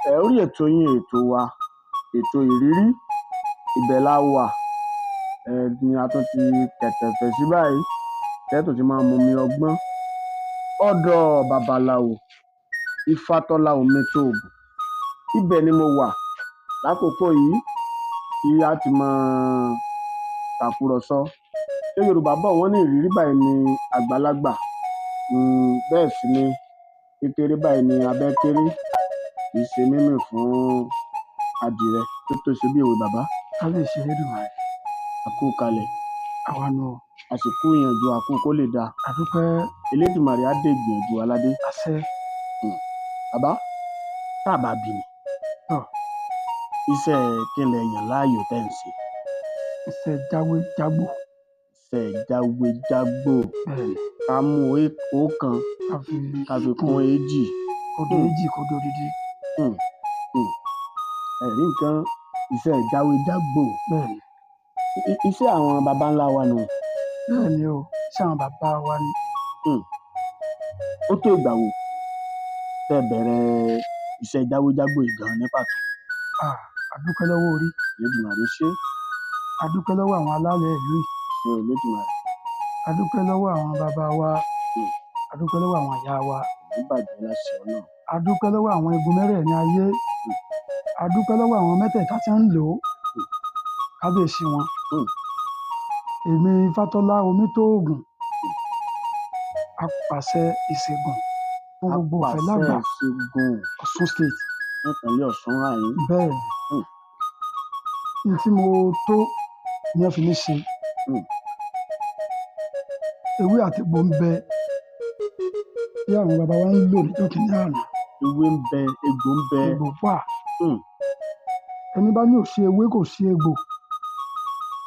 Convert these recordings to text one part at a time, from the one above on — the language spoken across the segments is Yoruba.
Orí ètò yín, ètò wa, ètò ìrírí, ibẹ̀ la wà. Ni a tún ti kẹ̀tẹ̀fẹ̀ sí báyìí tẹ́tù ti máa mumi ọgbọ́n ọ̀dọ̀ babaláwo Ifátọ́lá Omítóògùn. Ibẹ̀ ni mo wà lákòókò yìí tí a ti máa tàkúrọ̀sọ. Ṣé Yorùbá bọ̀ wọ́n ní ìrírí báyìí ni àgbàlagbà, bẹ́ẹ̀ sì ni kékeré báyìí ni abẹ́ kéré, kì í ṣe mímì fún adìrẹ tó tó ṣe bí òwe bàbá. Kábíyèsí Elédùmarè. Àkú kalẹ̀. Àwa nù o. Àsìkò ìyànjú àkú kó lè dáa. Àdúpẹ́. Elédùmarè á dé ìgbìyànjú aládé. Àṣẹ. Bàbá, tá a bá bí ni Tọ́. iṣẹ́ kílẹ̀ yàn láàyò tẹ́ ń ṣe? Iṣẹ́ jáwé jágbó. Iṣẹ́ jáwé-jágbó. Bẹ́ẹ̀ni. Ká mú ọ̀kan ká fi ká fi kún èjì. Kó di méjì, kó di odidi. Ẹ̀rí nǹkan, iṣẹ́ jáwé-jágbó. Bẹ́ẹ̀ni. Iṣẹ́ àwọn baba ńlá wa nù. Bẹ́ẹ̀ni o, iṣẹ́ àwọn bàbá wa ni. Ó tó ìgbà wo tẹ́ bẹ̀rẹ̀ iṣẹ́ jáwé-jágbó yìí gan ní pàtó? Àdúpẹ́ lọ́wọ́ orí. Elédùmarè ṣé. Àdúpẹ́ lọ́wọ́ àwọn alálẹ̀ ìlú yìí. Ṣé Elédùmarè. Àdúpẹ́ lọ́wọ́ àwọn bàbá wa. Àdúpẹ́ lọ́wọ́ àwọn ìyá wa. Níbàjẹ́ láṣẹ Ọlọ́run. Àdúpẹ́ lọ́wọ́ àwọn igun mẹ́rẹ̀ẹ̀rin ayé. Àdúpẹ́ lọ́wọ́ àwọn mẹ́tẹ̀ẹ̀ta tí ń lò ó. Kábíyèsí wọn. Èmi Ifátọ́lá Omítóògùn, apàṣẹ ìṣègùn fún gbogbo Apàṣẹ Ìfẹ́lágbà, ìṣègùn Ọ̀ṣun State. Nípínlẹ̀ Ọ̀ṣun àyín. Bẹ́ẹ̀ ni. Tí mo tó ni wọ́n fi mí ṣe. Ewé àti egbò ń bẹ tí àwọn bàbá wa ń lò níjọ́ kìíní àná. Ewé ń bẹ, egbò ń bẹ. Egbò wà. Ẹni bá ní ò sí ewé kò sí egbò,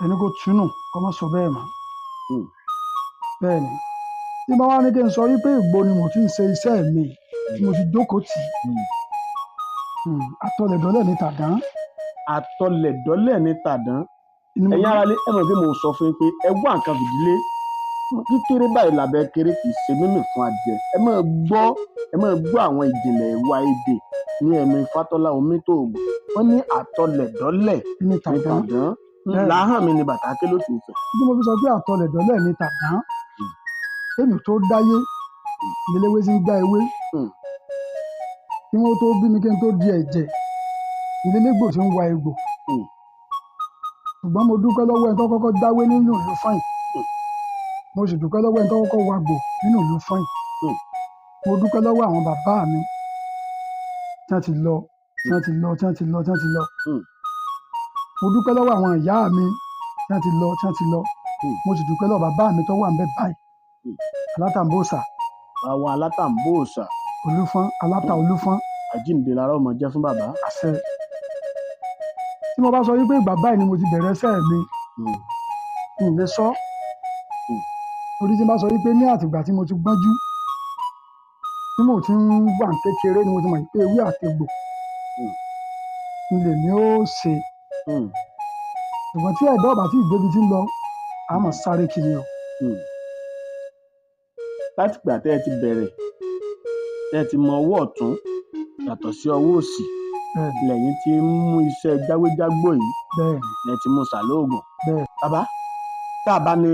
ẹni kò túnú kó má sọ bẹ́ẹ̀ mọ́. Bẹ́ẹ̀ ni. Tí bá wá ní kí n sọ wípé ìgbò ni mo ti ń ṣe iṣẹ́ mi tí mo ti jókòó tì. Àtọlẹ̀dọ́lẹ̀ ní tàdán. Àtọlẹ̀dọ́lẹ̀ ní tàdán. Ẹ̀yin aráalé, ẹ mọ̀ pé mo sọ fún yín pé ẹ wá nǹkan fìdílé. Kékeré báyìí làbẹ́ kéré, kì í ṣe mímì fún adìẹ. Ẹ máa gbọ́, ẹ máa gbọ́ àwọn ìjìnlẹ̀ ìwà èdè ní ẹnu Ifátọ́lá Omítóògùn. Wọ́n ní àtọlẹ̀dọ́lẹ̀ ní ní tàdán. tàdán. Bẹ́ẹ̀. Làhán mi ni bàtà ké lóṣù Ifẹ̀. Bí mo fi sọ pé àtọlẹ̀dọ́lẹ̀ ní tàdán, èmi tó dáyé ìléléwé sí ń gbá ewé. Kí wọ́n tó bí mi, kí n tó di ẹ̀jẹ̀, ìlélégbò tí ń wa egbò. Ṣùgbọ́n mo dúpẹ́ lọ́wọ́ ẹni tó kọ́kọ́ dáwé nínú ìlú Fáìn. Mo sì dúpẹ́ lọ́wọ́ ẹni tó kọ́kọ́ wagbò nínú ìlú Fáìn. Mo dúpẹ́ lọ́wọ́ àwọn bàbá mi tí wọ́n ti lọ, tí wọ́n ti lọ, tí wọ́n ti lọ, tí wọ́n ti lọ. Mo dúpẹ́ lọ́wọ́ àwọn ìyá mi tí wọ́n ti lọ, tí wọ́n ti lọ. Mo sì dúpẹ́ lọ́wọ́ bàbá mi tó wà ńbẹ̀ báyìí. Alátàǹbóòsà. Àwọn alátàǹbóòsà. Olúfọ́n, aláta Olúfọ́n. Àjíǹde lára ọmọ jẹ́ fún bàbá. Àṣẹ. Tí mo bá sọ wípé ìgbà báyìí ni mo ti bẹ̀rẹ̀ iṣẹ́ mi, n lè sọ. Torí tí n bá sọ wípé ní àtìgbà tí mo ti gbọ́njú, tí mo ti ń wà ní kékeré ni mo ti mọ̀ pé ewé àtegbò n lèmi ó ṣe. Ṣùgbọ́n tí ẹ̀dá ò bá tí ì débi tí ń lọ, a máa sáré kiri o. Látìgbà tẹ́ ẹ ti bẹ̀rẹ̀, tẹ́ ẹ ti mọ ọwọ́ ọ̀tún yàtọ̀ sí ọwọ́ òsì, Bẹ́ẹ̀ni. lẹ́yìn tí ń mú iṣẹ́ jáwéjágbò yìí, Bẹ́ẹ̀ni. lẹ ti mú sàlóògùn. Bẹ́ẹ̀ni. Bàbá, tá a bá ní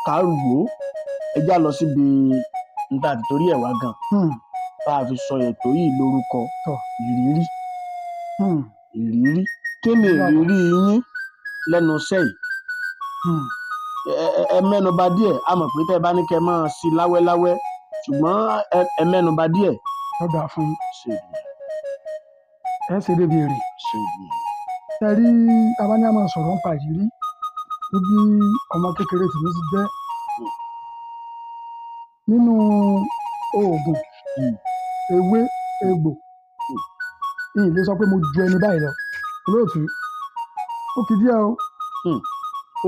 ká wò ó, ẹ já lọ síbi níta àti torí ẹ̀ wá gan. Tá a fi sọ ètò yìí lórúkọ ìrírí. Ìrírí. Kí ni ìrírí yín lẹ́nu iṣẹ́ yìí? Ẹ mẹ́nuba díẹ̀, a mọ̀ pé tẹ́ ẹ bá ní kẹ́ ẹ máa sí láwẹ́láwẹ́, ṣùgbọ́n ẹ mẹ́nuba díẹ̀. Lọ́dà fún yín. Ṣé ìdùnnú. Ẹ ṣe débi èrè. Ṣé ìdùnnú. Ẹ rí abá ní a máa sọ̀rọ̀ nípa ìrírí níbi ọmọ kékeré tèmi ti jẹ́ nínú oògùn ewé egbò. Ìyìn lè sọ pé mo ju ẹni báyìí lọ. Olóòtú, ó kì díẹ̀ o.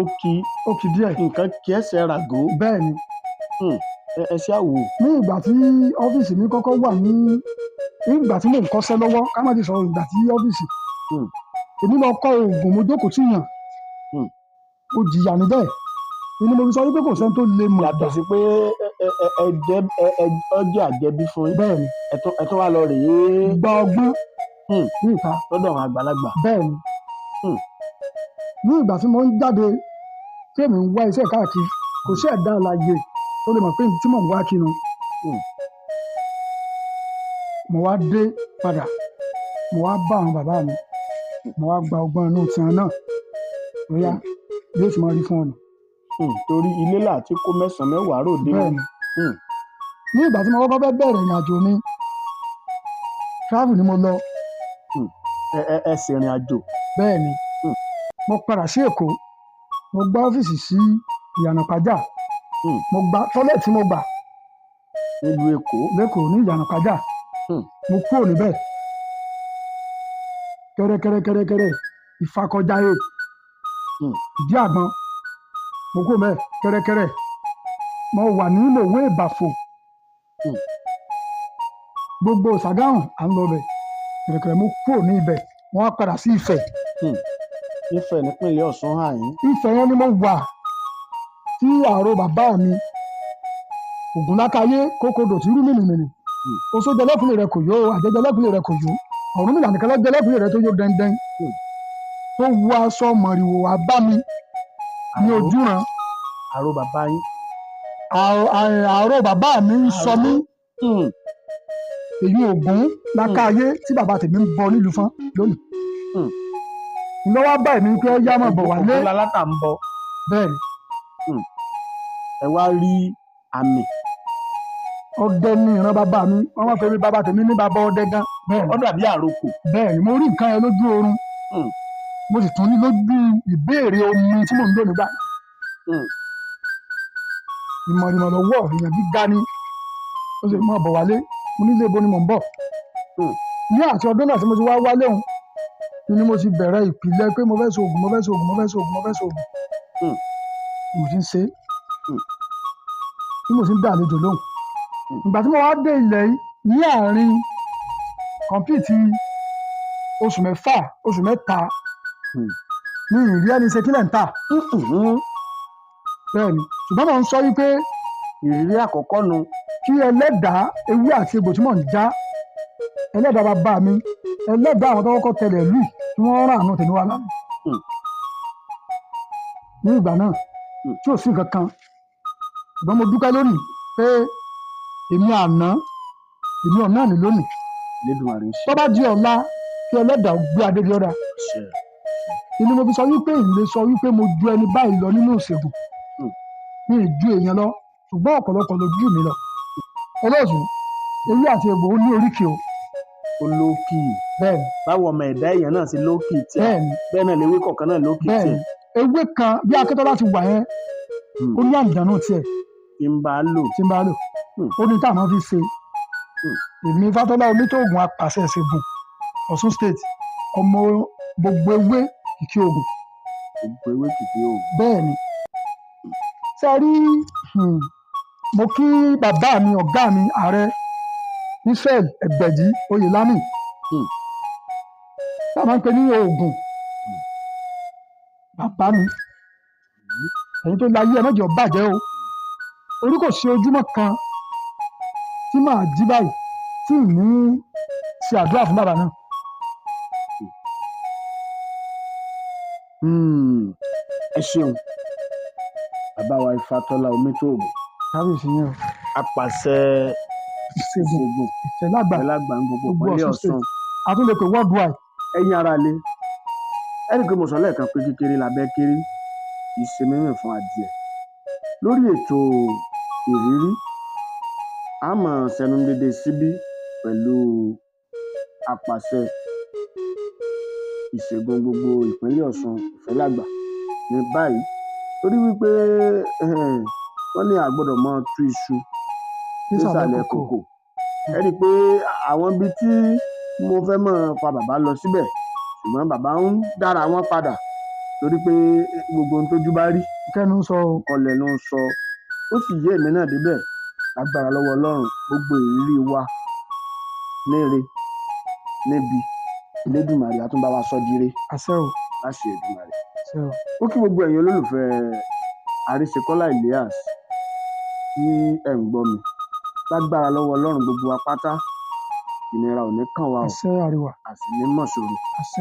Ó kì. Ó kì díẹ̀. Nǹkan kì ẹsẹ̀ ràgó. Bẹ́ẹ̀ ni. Ẹ ṣe àwò. Ní ìgbà tí ọ́fíìsì mi kọ́kọ́ wà ní ìgbà tí mò ń kọ́ṣẹ́ lọ́wọ́, ká má ti sọ ìgbà tí ọ́fíìsì. Èmi lọ kọ́ oògùn, mo jókòó tì yàn. Mo jìyà níbẹ̀. Ni mo fi sọ wípé kò sẹ́ni tó lè mọ̀ Yàtọ̀ sí pé ẹ jẹ́ ọjọ́ àjẹbí fún yín, Bẹ́ẹ̀ ni. ẹ tún wá lọ rèé gba ọgbọ́n ní ìta lọ́dọ̀ àwọn àgbàlagbà. Bẹ́ẹ̀ ni. Ní ìgbà tí mo ń jáde tí èmi ń wá iṣẹ́ káàkiri, kò sí ẹ̀dá alààyè tó lè mọ̀ pé tí mò ń wá kinu. Mo wá dé padà, mo wá bá àwọn bàbá mi, mo wá gba ọgbọ́n inú tiwọn náà, bóyá bí ó ti máa rí fún ọ̀nà. Torí ilé láti kó mẹ́sàn-án mẹ́wàá ròde. Bẹ́ẹ̀ ni. Ní ìgbà tí mo kọ́kọ́ fẹ́ bẹ̀rẹ̀ ìrìn àjò mi, travel ni mo lọ. Ẹ sì rìn àjò. Bẹ́ẹ̀ ni. Mo padà sí Èkó, mo gba ọ́fíìsì sí Ìyànà Pàjá. Mo gba tọ́lẹ̀tì mo gbà nílùú Èkó. Lẹ́kọ̀ọ́ ní Ìyànà Pàjá. Mo kúrò níbẹ̀ kẹ́rẹ́kẹ́rẹ́kẹ́rẹ́kẹ́rẹ́ Ìfakọjáyé, Ìdí Àgbọn, mo kúrò mẹ́ kẹ́rẹ́kẹ́rẹ́. Mo wà ní Mòwe Ìbàfò, gbogbo Ṣàgáhùn à ń lọ bẹ̀ kẹ́rẹ́kẹ́rẹ́. Mo kúrò ní ibẹ̀, wọ́n á padà sí Ifẹ̀. Ifẹ̀ nípínlẹ̀ Ọ̀ṣun hàn yín. Ifẹ̀ yẹn ni mo wà tí àrò bàbá mi Ògúnlákayé kókòdò tí rú mìnìmìnì. Oṣó jẹlẹ́kùnlé rẹ kò yó, àjẹjẹ lẹ́kùnlé rẹ kò yó, Ọ̀rúnmìlà nìkan ló jẹlẹ́kùnlé rẹ tó yó dẹ́ndẹ́n, tó wọ aṣọ mọ̀rìwò wá bá mi ní ojúran. Àrò bàbá yín. Àrò bàbá mi ń sọ mí, èyí Ògúnlákayé tí bàbá tèmi ń bọ nílùú Fọ́n lónìí. Ìlọ́wọ́ bá mi pé ó yá máa bọ̀ wálé. Ògúnlá látà ń bọ. Bẹ́ẹ̀ ni. Ẹ wá rí àmì. Ọdẹ ní ìran bàbá mi, wọ́n máa fẹ́ mi bàbá tèmi ní bàbá ọdẹ gan. Bẹ́ẹ̀ ni. Ó dàbí àrokò. Bẹ́ẹ̀ ni, mo rí nǹkan yẹn lójú oorun. Mo sì tún ní lójú ìbéèrè omi tí mò ń lò nígbà. Ìmọ̀rìmọ̀ lọ́wọ́ èèyàn gíga ni, ó sì máa bọ̀ wálé. Mo nílé ibo ni mò ń bọ̀. Ní àti ọdún náà tí mo ti wá wálé òun ni mo ti bẹ̀rẹ̀ ìpìlẹ̀ pé mo fẹ́ ṣoògùn, mo fẹ́ ṣoògùn, mo fẹ́ ṣoògùn, mo fẹ́ ṣoògùn. Mo ti ń ṣe é tí mo sì ń dá àlejò lóhùn. Ìgbà tí mo wá dé ilẹ̀ yìí ní àárín kọ̀mpìtì oṣù mẹ́fà, oṣù mẹ́ta ní ìrírí ẹni ṣe kílẹ̀ ń tà. Bẹ́ẹ̀ ni, ṣùgbọ́n mo ń sọ wípé ìrírí àkọ́kọ́ nu. Kí ẹlẹ́dàá ewé àti egbò tí mò ń já, ẹlẹ́dàá bàbá mi, ẹlẹ́dàá àwọn tó kọ́kọ́ tẹlẹ̀ lù tí wọ́n rán àánú tèmi wá lánàá. Ní ìgbà náà tí ò sí nǹkan kan, ṣùgbọ́n mo dúpẹ́ lónìí pé èmi àná èmi ọ̀nà ní lónìí. Tó bá di ọ̀la kí ẹlẹ́dàá gbé adé di ọ̀dà. Ìní mo fi sọ wípé ìlé sọ wípé mo ju ẹni báyìí lọ nínú ìṣègùn. Mi ì ju èèyàn lọ, ṣùgbọ́n ọ̀pọ̀lọpọ̀ ló jù mí lọ. Olóòtú, ewé àti egbò ó ní oríkì o. Olókì. Bẹ́ẹ̀ ni. Báwo ọmọ ẹ̀dá èèyàn náà ṣe lókì tiẹ̀. Bẹ́ẹ̀ ni. Bẹ́ẹ̀ náà lewé kọ̀ọ̀kan náà lókì tiẹ̀. Bẹ́ẹ̀ ni. Ewé kan bí Akíntọ́lá ti wà yẹn, ó ní àǹjànú tiẹ̀. Tí ń bá lò. Tí ń bá lò. Ó ní táwọn fi ṣe. Èmi Fátọ́lá Onítòògùn apàṣẹ ìṣègùn Ọ̀ṣun State, ọmọ gbogbo ewé kìkì ògùn. Gbogbo ewé kìkì ògùn. Bẹ́ẹ̀ ni. Ṣé ẹ rí, mo kí bàbá mi, ọ̀gá mi, ààrẹ Israel Ẹgbẹ̀jì Oyèlámì. Tá a máa ń pè ní Ògùn. Bàbá mi, ẹ̀yin tó láyé ẹ má jẹ́ ó bàjẹ́ o. Orí kò sí ojúmọ́ kan tí màá jí báyìí tí ì ní ṣe àdúrà fún bàbá náà. Ẹ ṣeun bàbá wa Ifátọ́lá Omítòògùn. Kábíyèsí yẹn o. Apàṣẹ ìṣègùn Ìfẹ́lágbà Ìfẹ́lágbà ń gbogbo gbogbo ìpínlẹ̀ Ọ̀ṣun Ọ̀ṣun. State. A tún lè pè worldwide. Ẹ̀yin ará ilé, ẹ rí i pé mo sọ lẹ́ẹ̀kan pé kékeré labẹ́ kéré, kì í ṣe mímì fún adìẹ. Lórí ètò ìrírí, a máa ṣẹnu dédé síbí pẹ̀lú apàṣẹ ìṣègùn gbogbo ìpínlẹ̀ Ọ̀ṣun Ìfẹ́lágbà ní báyìí, torí wípé wọ́n ní a gbọ́dọ̀ máa tú iṣu nísàlẹ̀ kòkò. Ẹ rí i pé àwọn ibi tí mo fẹ́ máa fa bàbá lọ síbẹ̀, ṣùgbọ́n bàbá ń dára wọn padà torí pé gbogbo ohun tójú bá rí kẹ́nu sọ o. Kọlẹ̀ ló ń sọ, ó sì yé èmi náà débẹ̀. Lágbára lọ́wọ́ Ọlọ́run, gbogbo ìrírí wa níre níbi Elédùmarè á tún bá wa sọ dire. Àṣẹ o. Láṣẹ Èdùmàrè. Àṣẹ o. Ó kí gbogbo ẹ̀yin olólùfẹ́ Àríṣekọ́lá Elias tí ẹ̀ ń gbọ́ mi, lágbára lọ́wọ́ Ọlọ́run, gbogbo wa pátá, ìnira ò ní kàn wá o. Àṣẹ àríwá. Àsì ní mọ̀ṣòro. Àṣẹ.